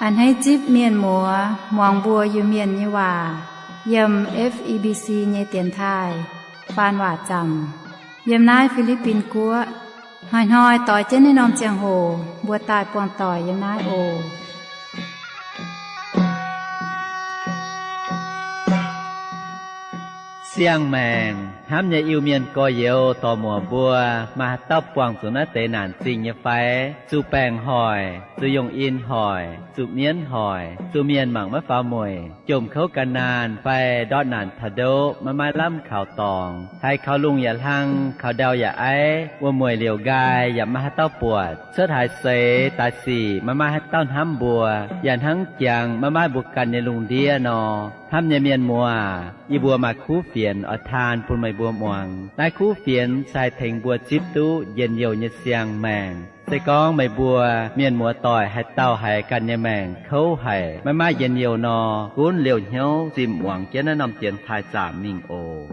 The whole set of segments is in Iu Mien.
A'hneiv zipv mienh muoz muangx mbuo Iu-Mienh nyei waac yiem F E B C nyei dienx taaih faan waac zaamc yiem naaiv Fi^li^bin Guoqv. Hnoi-hnoi doix jienv naaiv norm ziangh hoc mbuo daaih buangh doic yiem naaiv oc. Siang-maengc hnamv nyei Iu-Mienh gorx-youz dorc-muoc mbuo, maaih haaix dauh buangh zuqc naaiv deix naanc zingh nyei fai? Zuqc baengc hoic, zuqc yongh in hoic, zuqc mienv hoic, zuqc mienh mangc maiv faaux mueic, jomc kouv gan naanh fai ndortv naanc taux ndoqv maiv maaih lamh kaux dorngx, haiz kaux lungh yaac hlang, kaux ndau yaac aiv, wuom-mueic liouc nqaai yaac maiv maaih haaix dauh buatc, cuotv haaix seix daaih sic maiv maaih haaix dauh hnamv mbuo, yaac hnangv jangx maiv maaih mbuo ganh nyei lungh ndiev nor. Hnamv nyei mienh muoz, yie mbuo maaih kuv fienx oix taan bun meih mbuo muangx. Naaiv kuv fienx se haih tengx mbuo zipv duqv njien-youh nyei siang-maengc. Se gorngv meih mbuo mienh muoz doic haaix dauh haiz ganh nyei maengc kouv haic, maiv maaih njien-youh nor, gunv liouh hnyouv zimh muangx jienv naaiv norm dienx taaih zaamc mingh oc.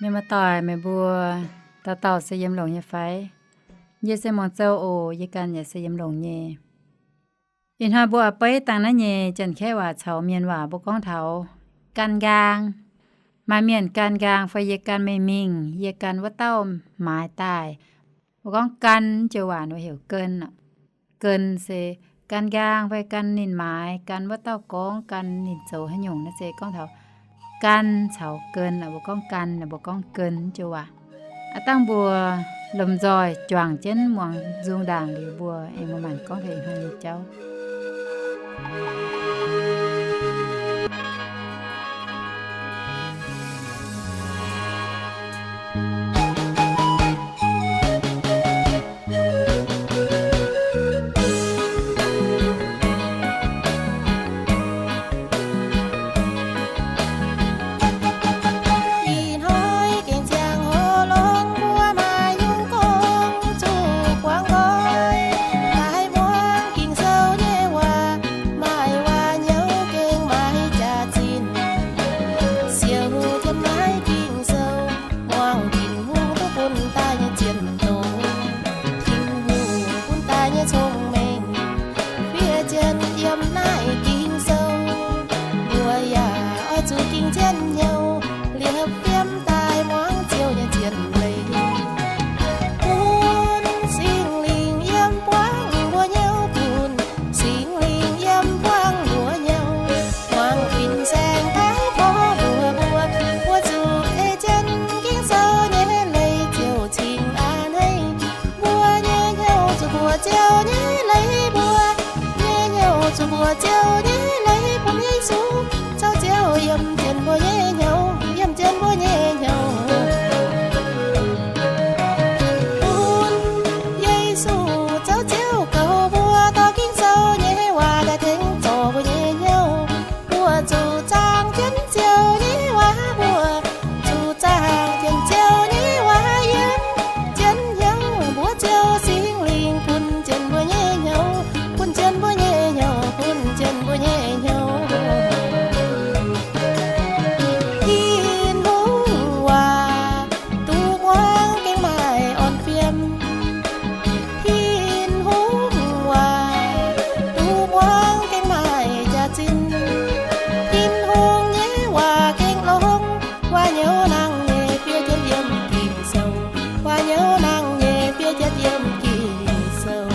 Mienh muoz-doic, meih mbuo dauh dauh se yiem longx nyei fai? Yie se Muangh Zou oc. Yie ganh yaac se yiem longx nyei. Ih hnoi mbuo oix beiv dangh naaiv nyei Janx-Kaeqv waac caux Mienh waac mbuo gorngv taux gan nqaang. Maaih mienh gan nqaang fai yie gan meih mingh, yie gan wuov dauh maaiz daaih. Mbuo gorngv gan joux waac ninh heuc เกิน. เกิน se gan nqaang fai gan ninh maaiz, gan wuov dauh gorngv, gan ninh zoux haaix nyungc naaiv se gorngv taux gan caux เกิน. Mbuo gorngv gan, mbuo gorngv เกิน joux waac. Aav dangh mbuo lomh nzoih juangc jienv muangx nzung ndaangc liuz mbuo aengx mbuo maanc gorngv taux ih hnoi nyei jauv. Ih hnoi gengh ziangh hoc longx mbuo maaih nyungc gong zuqc guangc nqoi. Daaih muangx Ging-Sou nyei waac, maaih waac-nyou gengh maaih jaax-zinh. Siou jienv naaiv Ging-Sou, muangx Tin-Hungh duqv bun daaih nyei zien doz. Tin-Hungh bun daaih nyei cong-mengh fiev jienv yiem naaiv Ging-Sou. Mbuo yaac oix zuqc ging jienv hnyouv liepc fiem daaih muangx Ziouv nyei zien leiz. Bun Singx Lingh yiem buangv mbuo hnyouv, bun Singx Lingh yiem buangv mbuo hnyouv. Muangx fin-saeng daaih tov mbuox mbuo, mbuo zuqc ei jienv Ging-Sou nyei leiz ziouc cingx a'hneiv. Mbuo nyei hnyouv zuqc mbuox Ziouv nyei leiz, mbuo nyei hnyouv zuqc mbuox Ziouv nyei leiz, bun Yesu caux Ziouv yiem jienv mbuo nyei hnyouv, yiem jienv mbuo nyei hnyouv. Bun Yesu caux Ziouv goux mbuo, dorh Ging-Sou nyei waac daaih tengx zorc mbuo nyei hnyouv. Mbuo zuqc zaangc jienv Ziouv nyei waac, mbuo zuqc zaangc jienv Ziouv nyei waac yiem jienv hnyouv mbuo. Ziouv Singx Lingh bun jienv mbuo nyei hnyouv, bun jienv mbuo nyei hnyouv, bun jienv mbuo nyei hnyouv. Tin-Hungh waac duqv muangx gengh maaih orn fiem. Tin-Hungh waac duqv muangx gengh maaih jaax-zinh. Tin-Hungh nyei waac gengh longx. Waac-nyouv nangh nyei fiev jienv yiem Ging-Sou. Waac-nyouv nangh nyei fiev jienv yiem Ging-Sou.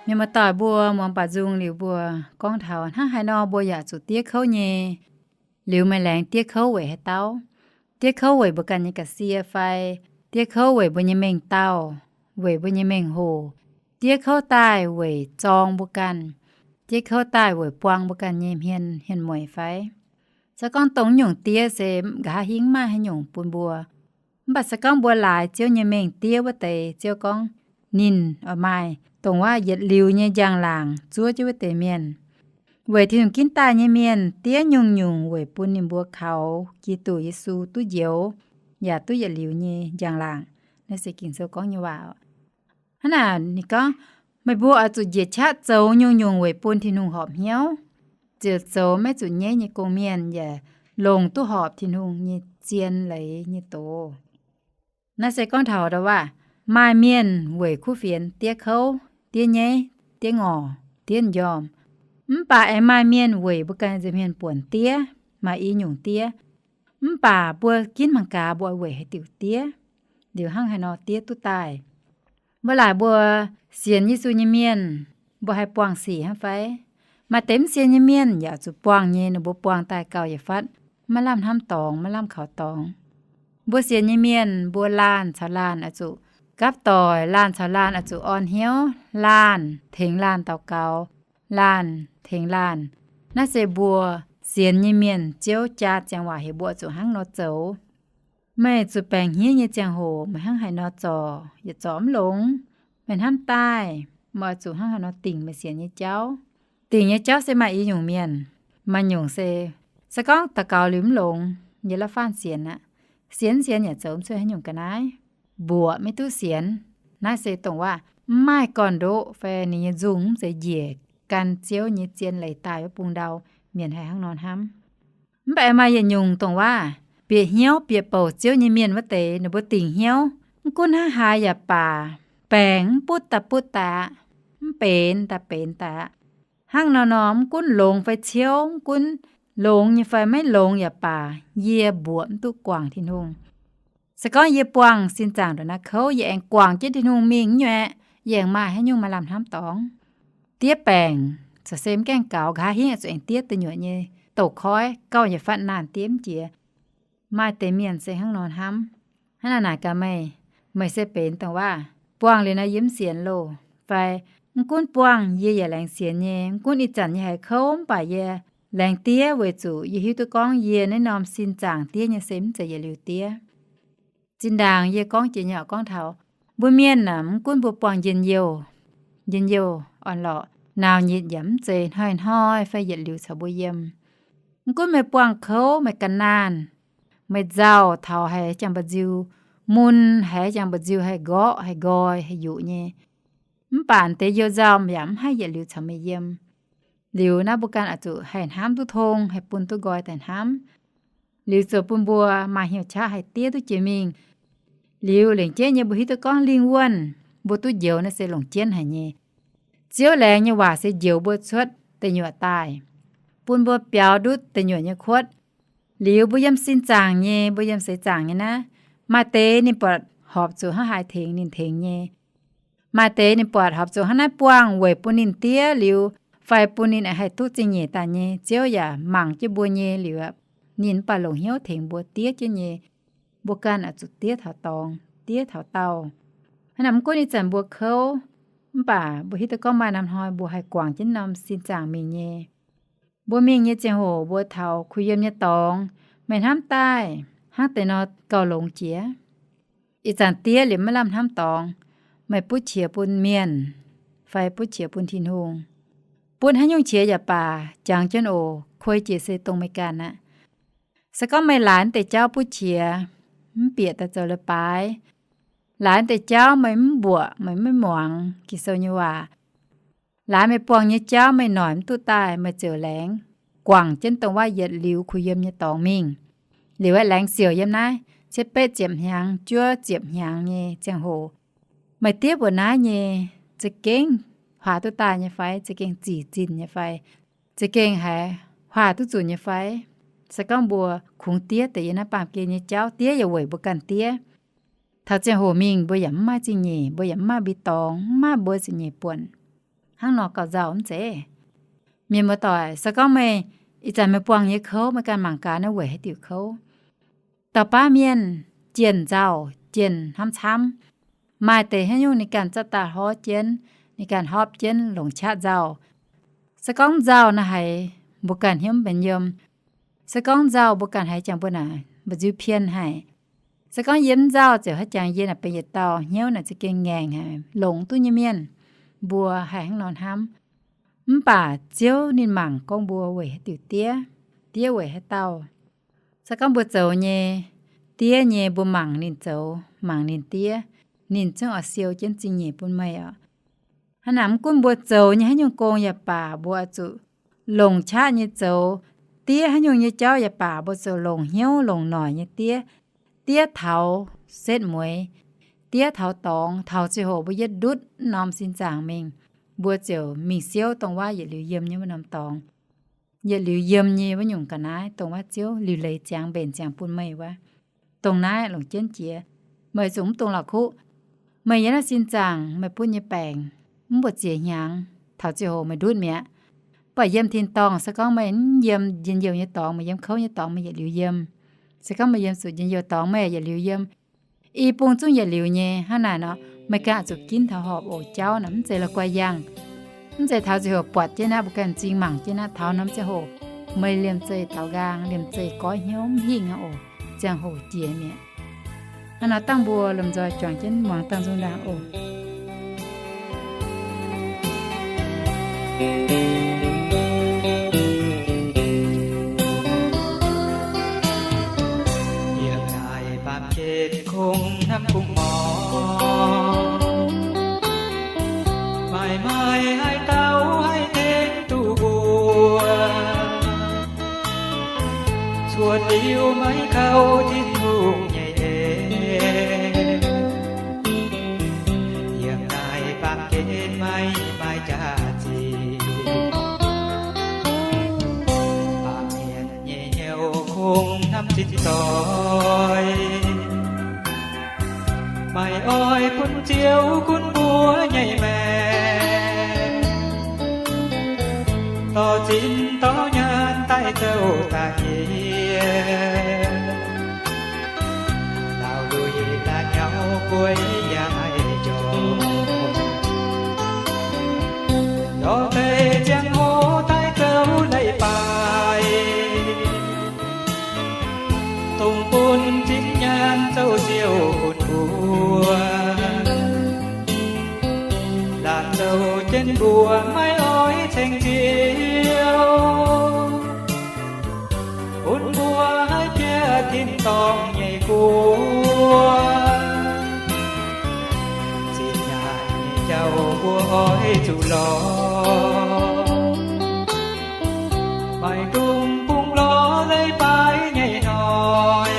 Mienh muoz-doic mbuo muangx baac nzung liuz mbuo gorngv taux hnangv haaix nor mbuo yaac zuqc diev kouv nyei. Liuz maaih laengz diev kouv weic haaix dauh? Diev kouv weic mbuo ganh nyei ga'sie fai? Diev kouv weic mbuo nyei mengh dauh, weic mbuo nyei mengh hoc? Diev kouv daaih weic zorng mbuo ganh? Diev kouv daaih weic buang mbuo ganh nyei hmien hmien-mueic fai? Se gorngv dongh nyungc diev se nqa'haav hingv maaih haaix nyungc bun mbuo. Mv baac se gorngv mbuo laaix Ziouv nyei mengh diev wuov deix, Ziouv gorngv ninh oix maaih dongh wuov yietc liuz nyei njang-laangc zuov jienv wuov deix mienh. Weic Tin-Hungh ginv daaih nyei mienh diev nyungc-nyungc weic bun ninh mbuo kaux Giduc Yesu duqv njoux. yaac duqv yietc liuz nyei njang-laangc. Naaiv se Ging-Sou gorngv nyei waac. Hnangv naaic ninh gorngv, meih mbuo oix zuqc njiec qaqv zoux nyungc-nyungc weic bun Tin-Hungh horpc hnyouv, ziouc zoux maiv zuqc nyeiv nyei gong-mienh yaac longc duqv horpc Tin-Hungh nyei zien leiz nyei doz. Naaiv se gorngv taux ndau waac, maaih mienh weic kuv fienx diev kouv, diev nyeiv, diev ngorc, diev m'njormh. Mv baac aengx maaih mienh weic mbuo ganh nza'hmien buonc diev, maaih i nyungc diev. Mv baac mbuo ginv mangc gaax mbuo oix weic haaix diuc diev, liuz hnangv haaix nor diev duqv daaih. Mbuo laaic mbuo sienx Yesu nyei mienh, mbuo haih buangh sic hnangv fai? Maaih deix mv sienx nyei mienh yaac zuqc buangh nyei, ninh mbuo buangh daaih gauh yietc fatv maiv lamh hnamv dorngx, maiv lamh kaux dorngx. Mbuo sienx nyei mienh mbuo laanh caux laanh oix zuqc gapv doic, laanh caux laanh oix zuqc orn hnyouv, laanh tengx laanh daux gaux, laanh tengx laanh. Naaiv se mbuo sienx nyei mienh Ziouv jaa ziangh waac heuc mbuo zuqc hnangv nor zoux. Meih zuqc baengc hniev nyei ziangh hoc meih hnangv haaix nor zorc yaac zorc mv longx. Meih hnamv daaih, meih oix zuqc hnangv haaix nor dingc meih sienx nyei jauv. Dingc nyei jauv se maaih i nyungc mienh. Maaih nyungc se, se gorngv daux gaux liuz mv longx, yie la'faanh sienx aqv. Sienx sienx yaac zoux mv cuotv haaix nyungc ga'naaiv, mbuoqc maiv duqv sienx. Naaiv se dongh waac mv maaih gorn-ndoqv fai ninh nyei nzungh mv zeiz njiec gan Ziouv nyei zien leiz daaih wuov bung ndau. Mienh haih hnangv nor hnamv. Mv baac maaih yietc nyungc dongh waac bieqc hnyouv bieqc bouc Ziouv nyei mienh wuov deix, ninh mbuo dingc hnyouv, mv gunv hnangv haaix yaac baac, baengc mv butv daaih butv daaih aqv, mv benx daaih benx daaih aqv. Hnangv nor nor, mv gunv longx fai ciouv, mv gunv longx nyei fai maiv longx yaac baac, yie mbuoqc mv duqv guangc Tin-Hungh. Se gorngv yie buangh sin zaangc ndongc naaiv kouv, yie aengx guangc jienv Tin-Hungh mingh nyuoqc, yie aengx maaih haaix nyungc maaih lamh hnamv dorngx? Diev baengc, corc se mv gaengh gaux, nqa'haav hingv zuqc aengx diev da'nyuoqc nyei douz-koiv, gauh nyei fatv naanh diev mv jiex. Maaih deix mienh se hnangv nor hnamv. Hnangv naaic naaic gaax meih, meih se benx dongh waac buangh liuz nor yie mv sienx loh, fai mv gunv buangh yie yaac laengz sienx nyei, mv gunv ih zanc yie haiz kouv mv baac yie laengz diev weic zuqc yie hiuv duqv gorngv yie naaiv norm sin zaangc diev nyei se mv zeiz yietc liuz diev. Zinh ndaangc yie gorngv jiex nyei oc, gorngv taux mbuo mienh aah, mv gunv mbuo buangh njien-youh, njien-youh orn-lorqc, naux nyitc yaac mv zeiz hnoi-hnoi fai yietc liuz caux mbuo yiem. Mv gunv meih buangh kouv, meih ga'naanh, meih nzauh taux haiz jangx mba'nziu mun, haiz jangx mba'nziu haih nqorqv, haih nqoi, haih yuqc nyei, mv baac deix you nzauh yaac mv haih yietc liuz caux meih yiem. Liuz naaiv mbuo ganh oix zuqc haih hnamv duqv tong, haih bun duqv nqoi daaih hnamv. Liuz zoux bun mbuo maaih hnyouv qaqv haih diev duqv jiex mingh. Liuz lengc jeiv nyei mbuo hiuv duqv gorngv lingh wuonh mbuo duqv njoux naaiv se longc jienv haic nyei. Ziouv laengz nyei waac se njoux mbuo cuotv deic nyuoqc daaih, bun mbuo biaux ndutv deic nyuoqc nyei kuotv. Liuz mbuo yiem sin zaangc nyei, mbuo yiem seix zaangc nyei naaiv, maaih deix ninh buatc horpc zuqc hnangv haaix tengx ninh tengx nyei. Maaih deix ninh buatc horpc zuqc hnangv naaiv buangh weic bun ninh diev liuz, fai bun ninh haih duqv zingh nyeic daaih nyei. Ziouv yaac mangc jienv mbuo nyei liuz, ninh mv baac longc hnyouv tengx mbuo diev jienv nyei. Mbuo ganh oix zuqc diev taux dorngx, diev taux daauh. Hnangv naaic mv gunv ih zanc mbuo kouv, mv baac mbuo hiuv duqv gorngv maaih norm hnoi mbuo haih guangc jienv norm sin zaangc mingh nyei. Mbuo mingh nyei ziangh hoc mbuo taux kuh yiem nyei dorngx, meih hnamv daaih hnangv deix nor gauh longx jiex. Ih zanc diev liuz maiv lamh hnamv dorngx, meih butv qiex bun mienh fai butv qiex bun Tin-Hungh? Butv haaix nyungc qiex yaac baac, jangx jienv oc, kuei jiex se dongh meih ganh aqv. Se gorngv meih laaix deix jauv butv qiex, mv bieqc daaih zoux leiz-baaix, laaix deix jauv meih mv mbuoqc, meih maiv muangx Ging-Sou nyei waac, laaix meih buangh nyei jauv meih noic mv duqv daaih, meih ziouc laengz guangc jienv dongh waac yietc liuz kuh yiem nyei dorngx mingh. Liuz aeqv, laengz siouc yiem naaiv cietv betv ziepc hnyangx, juov ziepc hnyangx nyei ziangh hoc, meih diev mbuoqc naaiv nyei za'gengh huaax duqv daaih nyei fai, za'gengh zic zinh nyei fai, za'gengh haiz huaax duqv zuqc nyei fai? Se gorngv mbuo kungx diev deix yiem naaiv baamh gen nyei jauv, diev yaac weic mbuo ganh diev. Taux ziangh hoc mingh mbuo yaac mv maaih zingh nyeic, mbuo yaac mv maaih mbu'ndongx, mv maaih mbuo zingh nyeic buonc. Hnangv nor gauh nzauh mv zeiz? Mienh muoz-doic, se gorngv meih ih zanc meih buangh nyei kouv, meih ganh mangc gaax naaiv weic haaix diuc kouv. Dauh baav mienh jienh nzauh, jienh hnamv camv. Maaih deix haaix nyungc ninh ganh za'daaih horv jienv, ninh ganh hopv jienv longc qaqv nzauh. Se gorngv nzauh naaiv haiz mbuo ganh hnyouv mv benx yiem, se gorngv nzauh mbuo ganh haiz jangx mbuo naaic mba'nziu pien haic. Se gorngv yie mv nzauh ziouc haiz jangx yie naaic benx yietc dauh hnyouv naaic za'gengh ngaengc haic, longc duqv nyei mienh, mbuo haih hnangv nor hnamv. Mv baac Ziouv ninh mangc gorngv mbuo weic haaix diuc diev, diev weic haaix dauh. Se gorngv mbuo zoux nyei, diev nyei mbuo mangc ninh zoux, mangc ninh diev, ninh zungv oix siou jienv zingh nyeic bun meih oc. Hnangv naaic mv gunv mbuo zoux nyei haaix nyungc gong yaac baac, mbuo oix zuqc longc qaqv nyei zoux. Diev haaix nyungc nyei jauv yaac baac, mbuo zuqc longc hnyouv longc noic nyei diev. Diev taux setv mueiz, diev taux dorngx, taux ziangh hoc mbuo yietv ndutv norm sin zaangc mingh, mbuo ziouc mingh siouv dongh waav yietc liuz yiem nyei wuov norm dorngx. Yietc liuz yiem nyei wuov nyungc ga'naaiv dongh waav ziouv liuc leiz ziangx mbenc ziangx bun meih wuov. Dongh naaiv longc jienv jiex, meih zuqc mv dungx la'kuqv. Meih yiem naaiv sin zaangc meih butv nyei baengc mv mbu'ziex hnyangx, taux ziangh hoc meih ndutv mi'aqv. Mv baac yiem tin-dorngh se gorngv meih mv yiem njien-youh nyei dorngx, meih yiem kouv nyei dorngx meih yietc liuz yiem. Se gorngv meih yiem zuqc njien-youh dorngx meih yietc liuz yiem. I bung zungv yietc liuz nyei. Hnangv naaic nor, meih ganh zuqc ginv taux horpc oc. Jauv naaic mv zeiz la'guaih yangh. Mv zeiz taux ziangh hoc buatc jienv aqv, mbuo ganh m'zing mangc jienv aqv, taux norm ziangh hoc meih liemh zeih daaux nqaang, liemh zeih goiv hnyouv mv hingh aqv oc. Ziangh hoc jiex mi'aqv. Hnangv nor dangh mbuo lomh nzoih juangc jienv muangx dangh nzung ndaangc oc. Yiem naaiv baamh gen kungx hnamv kungx morc, maaih maaih haaix dauh haih tengx duqv mbuo, cuotv liuz maiv kaux Tin-Hungh nyei en. Yiem naaiv baamh gen maiv maaih jaax-zinh, baamh mienh nyei hnyouv kungx hnamv zinh doix, maaih oix bun Ziouv gunv mbuo nyei maengc, dorh zinh dorh nyaanh daaih zouv daaih yie. Laauh lui la'nyauv bueix yaac maiv njormh, lorz deix ziangh hoc daaih zouv leiz-baaix, dongh bun zinh nyaanh zouv siou bun mbuo, laanh zouv jienv mbuo maiv oix ceng Ziouv, bun mbuo haih bieqc tin-dorngh nyei guoqv. Zinh nyaanh nyei jauv mbuo oix zuqc lorz, maiv dungx bungx lorz leiz-baaix nyei hnoi.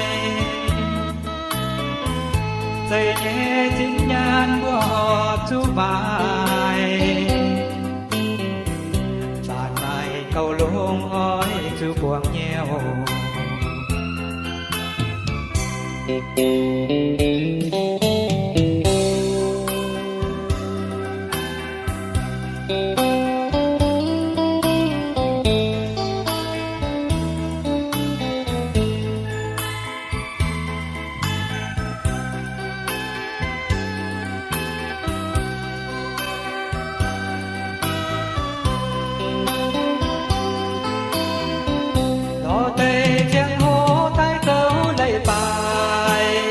Zeiz nyei zinh nyaanh mbuo horpc zuqc maaic, faanv maaih gauh longx oix zuqc buangh nyei oc. Lorz deix ziangh hoc daaih zouv leiz-baaix,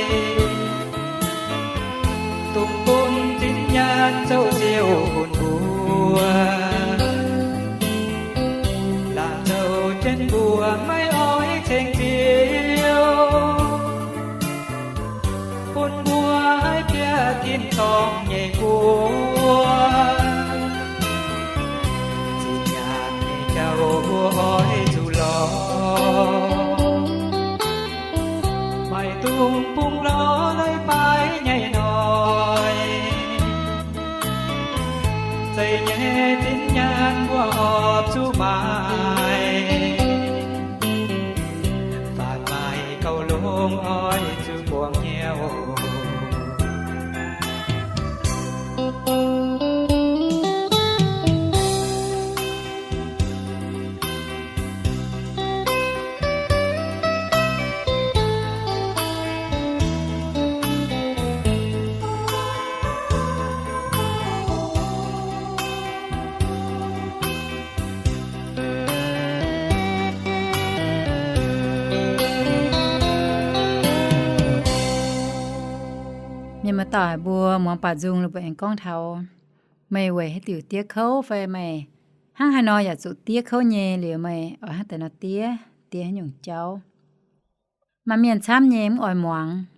dongh bun zinh nyaanh zouv siou bun mbuo, laanh zouv jienv mbuo maiv oix ceng Ziouv, bun mbuo haih bieqc tin-dorngh nyei guoqv. Zinh nyaanh nyei jauv mbuo oix zuqc lorz, maiv dungx bungx lorz leiz-baaix nyei hnoi. Zeiz nyei zinh nyaanh mbuo horpc zuqc maaic, faanv maaih gauh longx oix zuqc buangh nyei oc. Mienh muoz-doic mbuo muangx baac nzung, mbuo aengx gorngv taux meih weic haaix diuc diev kouv fai meih hnangv haaix nor yaac zuqc diev kouv nyei, liuz meih oix hnangv deix nor diev, diev haaix nyungc jauv. Maaih mienh camv nyei mv oix muangx,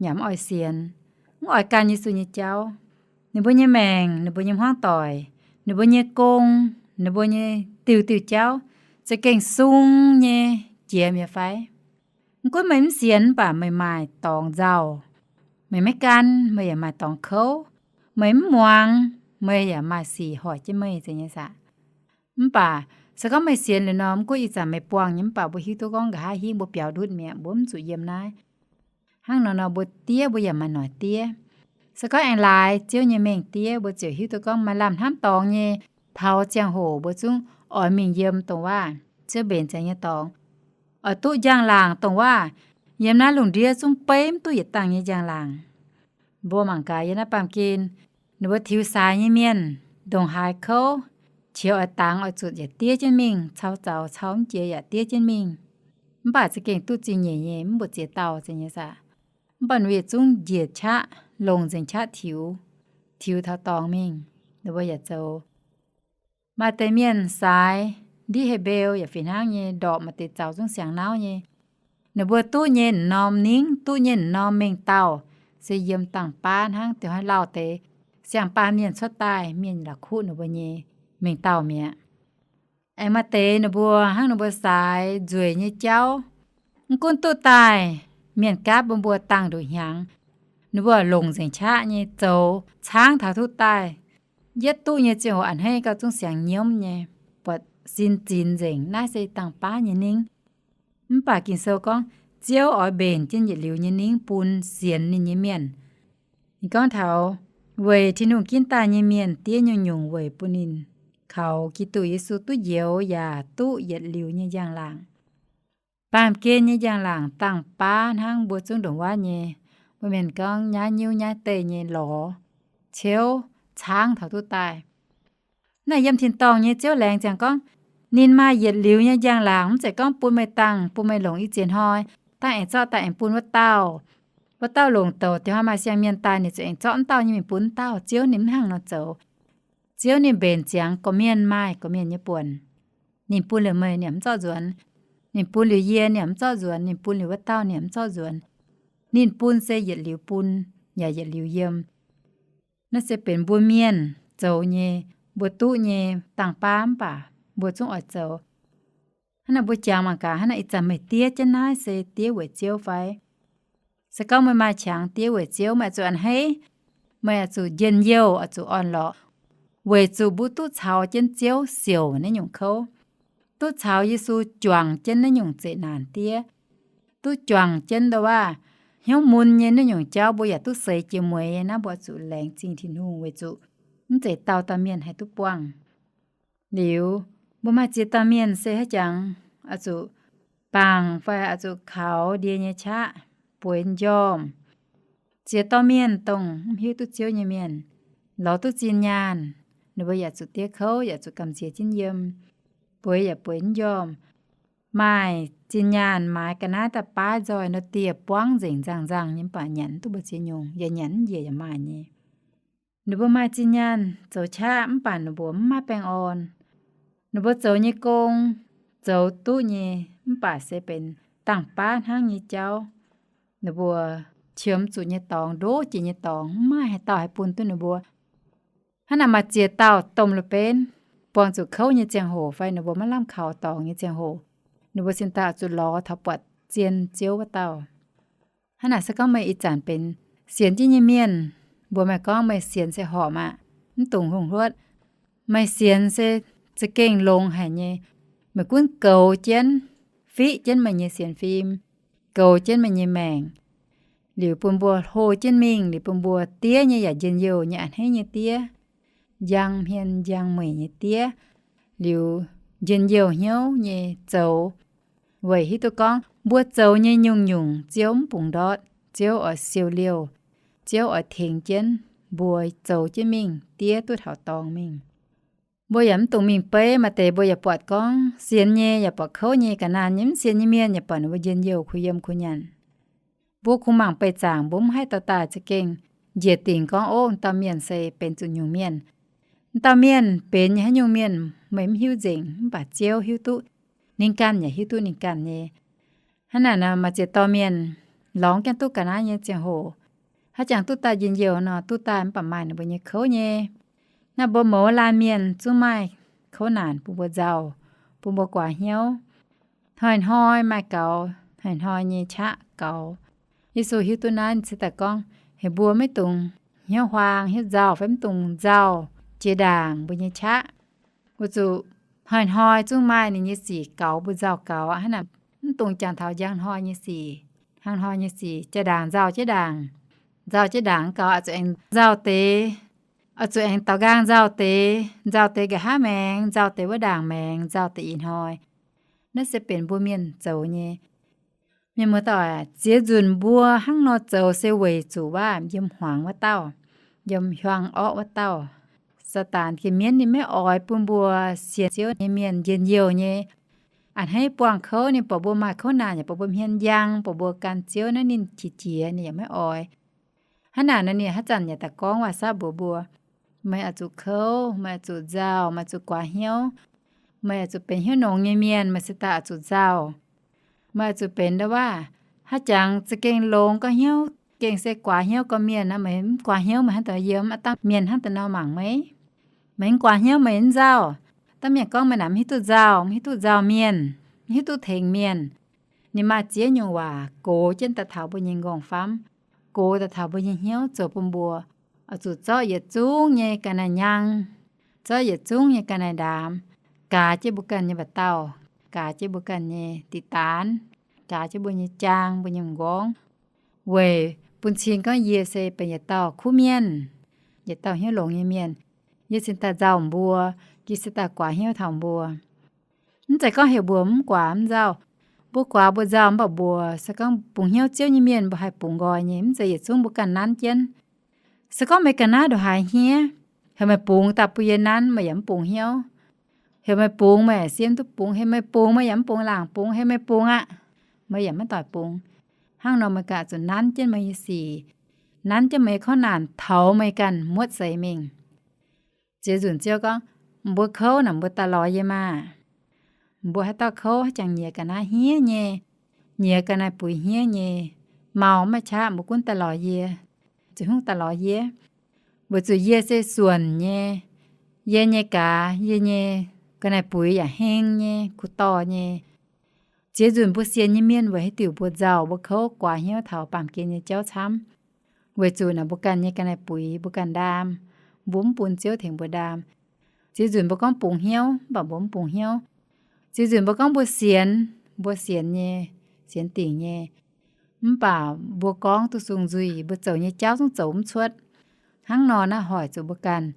yaac mv oix sienx, mv oix gan Yesu nyei jauv. Ninh mbuo nyei maengc, ninh mbuo nyei hmuangv doic, ninh mbuo nyei gong, ninh mbuo nyei diuh diuh jauv za'gengh sung nyei jiex mi'aqv fai? Mv gunv meih mv sienx mv baac meih maaih dorngx nzauh. Meih maiv gan, meih yaac maaih dorngx kouv. Meih mv muangx, meih yaac maaih sic hoic jienv meih, zeiz nyei saah? Mv baac se gorngv meih sienx liuz nor, mv gunv ih zanc meih buangh nyei, mv baac mbuo hiuv duqv gorngv nqa'haav hingv mbuo biaux ndutv mi'aqv, mbuo mv zuqc yiem naaiv. Hnangv nor nor, mbuo diev mbuo yaac maaih noic diev. Se gorngv aengx laaix Ziouv nyei mengh diev, mbuo ziouc hiuv duqv gorngv maaih lamh hnamv dorngx nyei taux ziangh hoc mbuo zungv oix mingh yiem dongh waac Ziouv mbenc ziangx nyei dorngx, oix duqv njang-laangc dongh waac yiem naaiv lungh ndiev zungv beiv mv duqv yietc dangh nyei njang-laangc. Mbuo mangc gaax yiem naaiv baamh gen, ninh mbuo tiux saaix nyei mienh ndongc haaix kouv, qiex oix dangx oix zutc yaac diev jienv mingh, cau zaux cau mv jiex yaac diev jienv mingh. Mv baac za'gengh duqv zingh nyeic nyei, mv mbu'ziex dauh, zeiz nyei saah? Mv baac ninh mbuo yietc zungv njiec qaqv, longc nzengc qaqv tiux, tiux taux dorngx mingh, ninh mbuo yaac zoux. Maaih deix mienh saaix ndiev hei mbeu yaac fih hnangv nyei, ndorpc maaih deix zaux zungv siang nauv nyei. Ninh mbuo duqv nyei m'norm ningv, duqv nyei m'norm mengh dauh, se yiem dangh baav hnangv. Deix hnoi lauh deix siang-baan mienh cuotv daaih, mienh la'kuqv ninh mbuo nyei mengh dauh mi'aqv. Aengx maaih deix ninh mbuo hnangv ninh mbuo saaix nzueic nyei jauv, mv gunv duqv daaih mienh gaatv mbuo mbuo dangh nduqc hnyangx, ninh mbuo longc nzengc qaqv nyei zoux caangv taux duqv daaih. Yietv duqv nyei ziangh hoc a'hneiv gauh zungv siang nyiemv nyei, buatc sin zinx nzengc, naaiv se dangh baav nyei ningv. Mv baac Ging-Sou gorngv Ziouv oix mbenc jienv yietc liuz nyei ningv bun sienx ninh nyei mienh. Ninh gorngv taux weic Tin-Hungh ginv daaih nyei mienh diev nyungc-nyungc weic bun ninh kaux Giduc Yesu duqv njoux yaac duqv yietc liuz nyei njang-laangc. Baamh gen nyei njang-laangc dangh baav hnangv mbuo zungv ndongc waatv nyei. Mbuo mienh gorngv nyaiv nyiuv nyaiv deih nyei lorz, ciouv, caangv taux duqv daaih. Naaiv yiem tin-dorngh nyei Ziouv laengz ziangx gorngv, ninh maaih yietc liuz nyei njang-laangc, mv zeiz gorngv bun meih dangh, bun meih longc i ziex hnoi, dangh aengx zorqv daaih aengx bun wuov dauh. Wuov dauh longc douc, deix hnoi maaih siang-mienh daaih, ninh zuqc aengx zorqv wuov dauh nyei mingh bun wuov dauh. Ziouv ninh mv hnangv nor zoux. Ziouv ninh mbenc ziangx gorqv-mienh maaih gorqv-mienh nyei buonc. Ninh bun liuz meih, ninh mv zorqv nzuonx. Ninh bun liuz yie, ninh mv zorqv nzuonx. Ninh bun liuz wuov dauh, ninh mv zorqv nzuonx. Ninh bun se yietc liuz bun, yaac yietc liuz yiem. Naaiv se benx mbuo mienh zoux nyei, mbuo duqv nyei dangh baav, mv baac mbuo zungv oix zoux. Hnangv naaiv mbuo jangx mangc gaax, hnangv naaiv ih zanc meih diev jienv naaiv se diev weic Ziouv fai? Se gorngv meih maaih qangx diev weic Ziouv, meih oix zuqc a'hneiv, meih oix zuqc njien-youh, oix zuqc orn-lorqc, weic zuqc mbuo duqv caux jienv Ziouv siouc naaiv nyungc kouv, duqv caux Yesu juangc jienv naaiv nyungc zeqc naanc diev, duqv juangc jienv ndau waac hnyouv mun nyei naaiv nyungc jauv, mbuo yaac duqv seix jiex mueiz. Naaiv mbuo oix zuqc laengz zingh Tin-Hungh weic zuqc mv zeiz dauh dauh mienh haih duqv buangh. Liuz, mbuo maaih ziex dauh mienh se haaix jangx oix zuqc bangc fai oix zuqc kaux ndie nyei qaqv, bueix njormh. Ziex dauh mienh dongh mv hiuv duqv Ziouv nyei mienh, lorz duqv zinh nyaanh, ninh mbuo yaac zuqc diev kouv, yaac zuqc gamh nziex jienv yiem, bueix yaac bueix njormh. Maaih zinh nyaanh maaiz ga'naaiv da'baav nzoih nor, dieh buangv nzengc nzangh-nzangh nyei, mv baac nyanc duqv mbu'ziex nyungc, yaac nyanc yaac maaih nyei. Ninh mbuo maaih zinh nyaanh zoux qaqv mv baac ninh mbuo mv maaih baengh orn. Ninh mbuo zoux nyei gong, zoux duqv nyei, mv baac se benx dangh baav hnangv nyei jauv. Ninh mbuo qiemx zuqc nyei dorngx, ndoqv jiex nyei dorngx, mv maaih haaix dauh haih bun duqv ninh mbuo. Hnangv naaic maaih ziex dauh domh la'benv, buangh zuqc kouv nyei ziangh hoc fai ninh mbuo maiv lamh kaux dorngx nyei ziangh hoc, ninh mbuo cingx daaih zuqc lorz taux buatc zien Ziouv wuov dauh. Hnangv naaic se gorngv meih ih zanc benx sienx jienv nyei mienh, mbuox meih gorngv meih sienx se horpc aqv, mv dungx hungh hluotv. Meih sienx se za'gengh longx haic nyei. Meih gunv goux jienv, fiqv jienv meih nyei sienx fim, goux jienv meih nyei maengc, liuz bun mbuo hlo jienv mingh, liuz bun mbuo diev nyei yaac njien-youh nyei a'hneiv nyei diev, njang hmien njang mueic nyei diev, liuz njien-youh hnyouv nyei zoux. Weic hiuv duqv gorngv mbuo zoux nyei nyungc-nyungc Ziouv mv bungx ndortv, Ziouv oix siou liouh, Ziouv oix tengx jienv mbuo zoux jienv mingh, diev duqv taux dorngx mingh. Mbuo yaac mv dungx mingh beiv. Maaih deix mbuo yaac buatc gorngv sienx nyei yaac buatc kouv nyei, ga'naanh nyei mv sienx nyei mienh yaac buatc ninh mbuo njien-youh kuh yiem kuh nyanc. Mbuo kungx mangc beih zaangc, mbuo mv haih dorh daaih za'gengh njiec dingc gorngv, ov, dauh mienh se benx zuqc nyungc mienh. Dauh mienh benx nyei haaix nyungc mienh meih mv hiuv nzengc, mv baac Ziouv hiuv duqv. Ninh ganh yaac hiuv duqv ninh ganh nyei. Hnangv naaic nor, maaih ziex dorh mienh lorngx gaengh duqv ga'naaiv nyei ziangh hoc, haaix jangx duqv daaih njien-youh nor, duqv daaih mv baac maaih ninh mbuo nyei kouv nyei. Naaiv mbuo mouz laanh mienh zungv maaih kouv naanc bun mbuo nzauh, bun mbuo guaax hnyouv. Hnoi-hnoi maaih gaux, hnoi-hnoi nyei qaqv gaux. Yesu hiuv duqv naaiv, ninh cingx daaih gorngv heuc mbuo maiv dungx hnyouv huaang hnyouv nzauh, fai mv dungx nzauh jiex ndaangc mbuo nyei qaqv. Weic zuqc hnoi-hnoi zungv maaih ninh nyei sic gaux mbuo nzauh gaux aqv. Hnangv naaic, mv dungx jangx taux njang hnoi nyei sic, hnangv hnoi nyei sic jaa-ndaangc nzauh jienv ndaangc. Nzauh jienv ndaangc gaux, oix zuqc aengx nzauh deix, oix zuqc aengx daaux nqaang nzauh deix, nzauh deix nqa'haav maengx, nzauh deix wuov ndaangc maengx, nzauh deix ih hnoi. Naaiv se benx mbuo mienh zoux nyei. Mienh muoz-doic, ziex nzunc mbuo hnangv nor zoux se weic zuqc waac yiem hmuangx wuov dauh, yiem hiuang orqv wuov dauh, Saadaan gin mienv ninh maiv oix bun mbuo sienx Ziouv nyei mienh njien-youh nyei. A'hneiv buangh kouv, ninh buatc mbuo maaih kouv naanc yaac buatc mbuo hmien njang, buatc mbuo gan Ziouv naaiv ninh qiex jiez, ninh yaac maiv oix. Hnangv naaic nor, ninh haaix zanc yaac daaih gorngv waac-sapv mbuox mbuo, meih oix zuqc kouv, meih oix zuqc nzauh, meih oix zuqc guaax hnyouv. Meih oix zuqc benx hnyouv nongx nyei mienh, meih se daaih oix zuqc nzauh. Meih oix zuqc benx ndau waac, haaix jangx za'gengh longx gauh hnyouv, gengh se guaax hnyouv gorqv-mienh nor, meih mv guaax hnyouv meih hnangv deix yiem, aav dangh mienh hnangv deix nor mangc meih. Meih mv guaax hnyouv meih mv nzauh. Dangh mienh gorngv meih naaic mv hiuv duqv nzauh, mv hiuv duqv nzauh mienh, mv hiuv duqv tengx mienh. Ninh maaih ziex nyungc waac gox jienv daaih taux mbuo nyei nqorngv-famv, gox daaih taux mbuo nyei hnyouv, zoux bun mbuo oix zuqc zorqv yietc zungv nyei ga'naaiv-nyang, zorqv yietc zungv nyei ga'naaiv-ndaamx, gaaz jienv mbuo ganh nyei mba'dauh, gaaz jienv mbuo ganh nyei diqc daanx, gaaz jienv mbuo nyei jaang, mbuo nyei m'nqorngv, weic bun cing gorngv yie se benx yietc dauh kuv mienh, yietc dauh hnyouv longx nyei mienh. Yie cingx daaih nzauh mbuo, yie cingx daaih guaax hnyouv taux mbuo. Mv zeiz gorngv heuc mbuo mv guaax mv nzauh. Mbuo guaax mbuo nzauh mv baac mbuo se gorngv bungx hnyouv Ziouv nyei mienh mbuo haih bungx nqoi nyei, mv zeiz yietc zungv mbuo ganh nanv jienv. Se gorngv meih ga'naaiv ndongc haaix hniev, heuc meih bungx daaih bun yie nanv, meih yaac mv bungx hnyouv. Heuc meih bungx meih yaac siem duqv bungx, heuc meih bungx meih yaac mv bungx laangc bungx, heuc meih bungx aqv, meih yaac maiv doic bungx. Hnangv nor meih ganh zuqc nanv jienv meih nyei sic, nanv jienv meih nyei kouv naanc taux meih ganh muotv seix mingh. Ziex nzunc Ziouv gorngv, mbuo kouv naaic mbuo daaih lorz yie maah! Mbuo haaix dauh kouv haaix jangx nyiex ga'naaiv hniev nyei, nyiex ga'naaiv buix hniev nyei, mau maiv qaqv mbuo gunv daaih lorz yie, ziouc hungv daaih lorz yie. Weic zuqc yie se suonc nyei, yie nyei gaax, yie nyei ga'naaiv buix yaac heng nyei, kuv dorh nyei. Ziex nzunc mbuo sienx nyei mienh weic haaix diuc mbuo nzauh, mbuo kouv guaax hnyouv taux baamh gen nyei jauv camv? Weic zuqc naaic mbuo ganh nyei ga'naaiv buix mbuo ganh ndaam, mbuo mv bun Ziouv tengx mbuo ndaam. Ziex nzunc mbuo gorngv bungx hnyouv, mv baac mbuo mv bungx hnyouv. Ziex nzunc mbuo gorngv mbuo sienx, mbuo sienx nyei, sienx dingc nyei, mv baac mbuo gorngv duqv sung nzuih, mbuo zoux nyei jauv zungv zoux mv cuotv. Hnangv nor naaiv hoic zuqc mbuo ganh,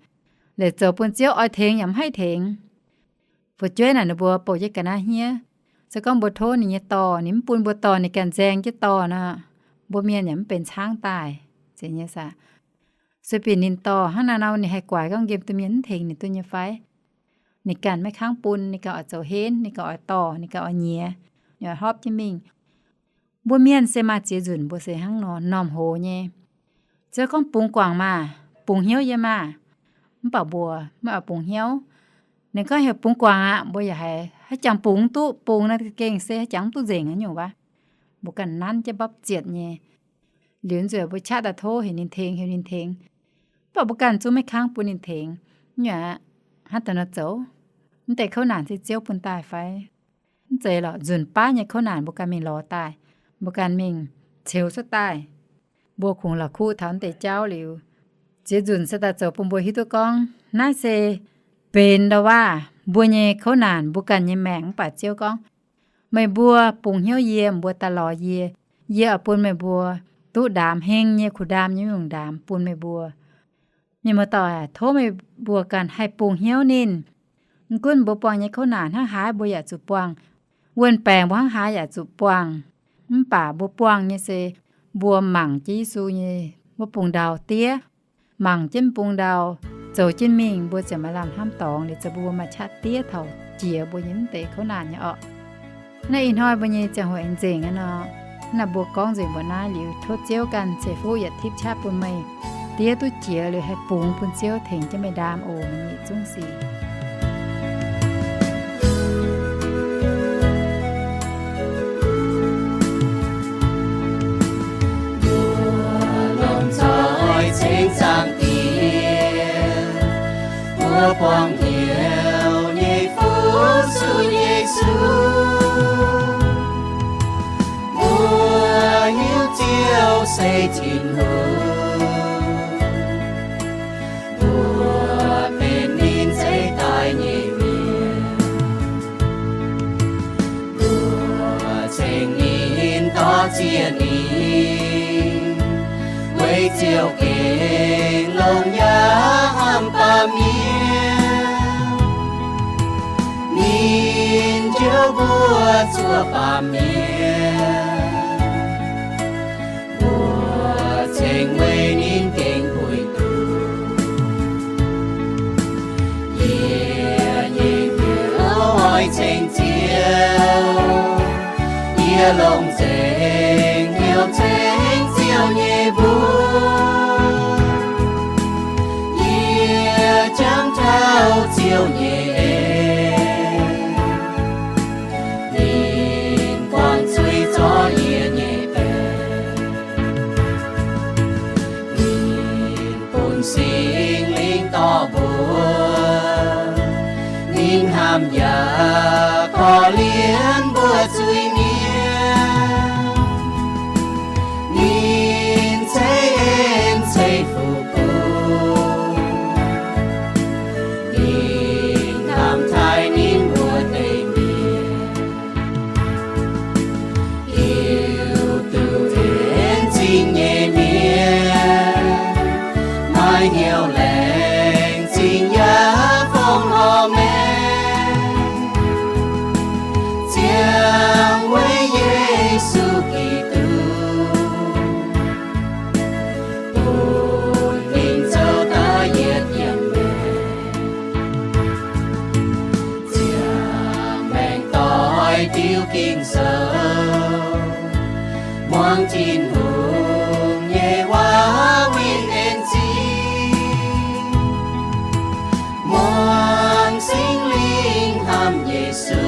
leiz zoux bun Ziouv oix tengx yaac mv haih tengx. Fu'jueiv naaic ninh mbuo bouh jienv ga'naaiv hniev, se gorngv mbuo tov ninh nyei dorh, ninh mv bun mbuo dorh, ninh ganh nzaeng jienv dorh nor, mbuo mienh yaac mv benx caangv daaih. Zeiz nyei saah? Sueih binc ninh dorh hnangv naaiv nor, ninh haih guaix gorngv nqemh duqv mienh mv tengx ninh duqv nyei fai? Ninh ganh maiv kangv bun, ninh ganh oix zoux henv, ninh ganh oix dorh, ninh ganh oix nyiex, ninh oix hopv jienv mingh. Mbuo mienh se maaih ziex nzunc mbuo se hnangv nor, m'normh hoz nyei. Ziouv gorngv, bungx guangc maah! Bungx hnyouv yie maah! Mv baac mbuo maiv oix bungx hnyouv. Ninh gorngv heuc bungx guangc aqv, mbuo yaac haiz haaix jangx bungx duqv, bungx naaiv gengh se haaix jangx mv duqv nzengc aqv nyungc wuov. Mbuo ganh nanv jienv mbopv zietc nyei. Liuz nzueic mbuo qaqv daaih tov heuc ninh tengx, heuc ninh tengx. Mv baac mbuo ganh zungv maiv kangv bun ninh tengx. Nyungc aqv, hnangv daaih nor zoux, mv deix kouv naanc se Ziouv bun daaih fai? Mv zeiz lorqc. Nzunc baav nyei kouv naanc mbuo ganh mingh lorz daaih, mbuo ganh mingh ceux cuotv daaih. Mbuo kungx la'kuqv taux mv deix jauv liuz, ziex nzunc se daaih zoux bun mbuo hiuv duqv gorngv naaiv se benx ndau waac mbuo nyei kouv naanc, mbuo ganh nyei maengc. Mv baac Ziouv gorngv, meih mbuo bungx hnyouv yie, mbuo daaih lorz yie, yie oix bun meih mbuo duqv ndaamx heng nyei, kuh ndaam nyei nyungc ndaamx bun meih mbuo. Mienh muoz-doic, tov meih mbuo ganh haih bungx hnyouv ninh. Mv gunv mbuo buangh nyei kouv naanc hnangv haaix mbuo yaac zuqc buangh, wuon-baengc mbuo hnangv haaix yaac zuqc buangh, mv baac mbuo buangh nyei se mbuo mangc jienv Yesu nyei wuov bung ndau diev, mangc jienv bung ndau, zoux jienv mingh, mbuo ziouc maaih lamh hnamv dorngx, liuz zoux bun mbuo maaih qaqv diev taux jiex mbuo nyei mv deix kouv naanc nyei orqc. Naaiv ih hnoi mbuo nyei ziangh hoc aengx nzengc aqv nor, naaiv mbuo gorngv nzengc mbuo naaiv liuz, tov Ziouv ganh ceix fuqv yaac tipv qaqv bun meih diev duqv jiex liuz haih bungx bun Ziouv tengx jienv meih ndaam oc, meih nyei zungv sic. Ei Tin-Hungh, mbuo benx ninh ceix daaih nyei mienh. Mbuo ceng ninh, dorh ziex ninh, weic ziouc gengh longx yaac hnamv baamh mienh. Ninh njoux mbuo zuov baamh mienh. Mbuo ceng weic ninh gengh buic duqv. Yie nyei Ziouv, oix ceng Ziouv. Yie longc nzengc hnyouv ceng Ziouv nyei mbuox. Yie jangx taux Ziouv nyei en. Ninh buangh zuiz zorqv yie nyei baengc. Ninh bun Singx Lingh dorh mbuo. Ninh hnamv yaac korv-lienh mbuo zuiz-mienh. Ninh ceix en ceix fuqv bun. Ninh hnamv taaih ninh mbuo deix mienh. Hiuv duqv en zingh nyei mienh, maaih hnyouv laengz zingh yaac fongc horc maengc, ziangh weic Yesu Giduc, bun ninh zoux daaih yietc yiem maengc. Ziangh maengc doix diuv Ging-Sou, muangx Tin-Hungh nyei waac winh en zingh, muangx Singx Lingh hnamv Yesu,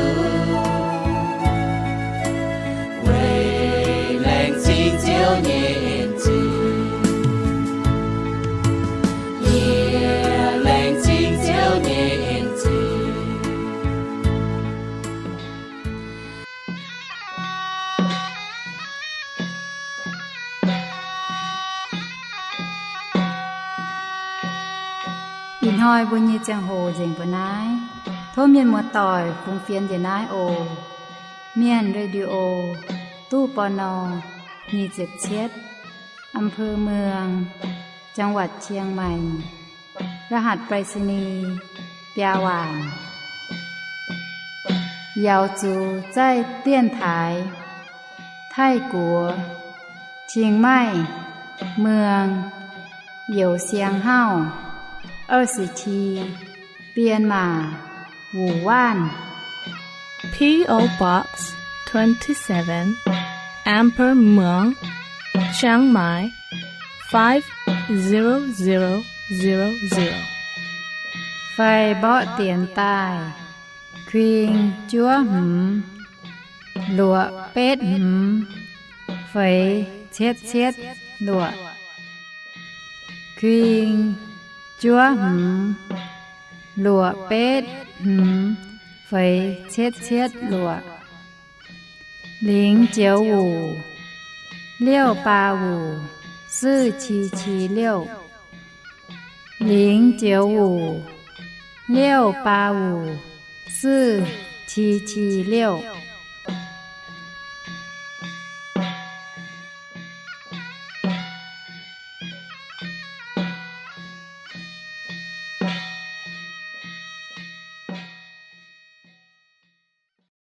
weic laengz zingh Ziouv nyei en zingh. Yie laengz zingh Ziouv nyei en zingh. Ih hnoi mbuo nyei ziangh hoc nzengc mbuo naaiv. Tov mienh muoz-doic fungx fienx njiec naaiv oc. Mienh Radio, ตู้ ปณ. nyic ziepc cietv, อำเภอเมือง จังหวัดเชียงใหม่ รหัสไปรษณีย์ biaa waanc. Yaux zuqc zaih 电台 Taiv-Guoqv, Chiang Mai, Muang, Youz Siang Hauv, 二十七, Bienh Maac, Wuonh Waanv. P O Box twenty-seven, Amber Muang, Chiang Mai, five zero zero zero zero. Fai mborqv dienx daaih, kuing juov hmz, luoqc betv hmz, feix cietv cietv luoqc. Kuing juov hmz, luoqc betv hmz, feix cietv cietv luoqc. 零九五, 六八五, 四七七六. 零九五, 六八五, 四七七六.